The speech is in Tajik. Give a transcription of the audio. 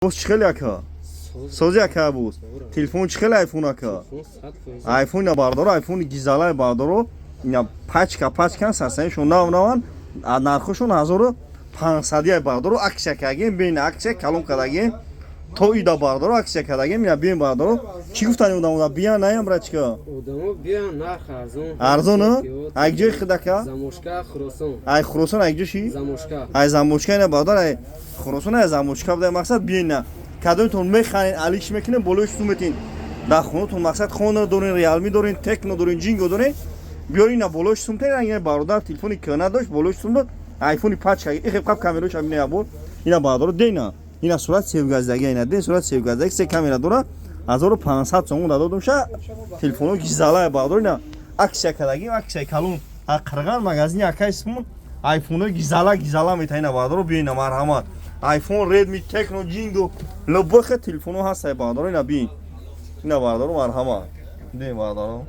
Боз чӣ хеле, ака? Сози, ака, боз телефон чӣ хеле, айфон, ака? Айфон ина, бардоро, айфони гизалай, бардоро, ина пачка пачкан, сасанишон нав наван, нархошон 1500 ай, бардоро. Акция кардагем, бин, акция калон кардагем то ида, бардоро, акция кардагем, ина бин, бардоро. Чӣ гуфтани одамо, биян, наям, брачка? Одамо биён, нарх арзон. Арзон, ай ҷои худака? Замошка, Хуросон. Ай Хуросон, ай ҷо ши? Замошка. Ай Замошка, ина, бародар, ай Хуросон, ай Замошка буда. Мақсад, биён, кадомтон мехарен, алиш мекунем, болои суметин дар хонатон. Мақсад, хона дорен, Реалми дорен, Текно дорен, Ҷинго дорен, биёр, ина болои сумтен. Ина, бародар, телефони кӯна дошт, болои сум дод, айфони пачка ихеб қаб камерош ина ябор. Ина, бародаро, дена, ина сурат севгаздаги, ина ден, сурат севгаздаги, се камера дора, 1500 сомон дадодумша. Телефоно гизалай, бародаро, ина акция кардагим, акция калон. Қирған магазини акай сумон айфоно гизала гизала мета. Ина, бародаро, биё, ина, марҳамат, айфон, Редми, Текно, Ҷинго, любой телефоно ҳастай, бародаро, ина бин, ина, бародаро, марҳамат, ден, бародаро.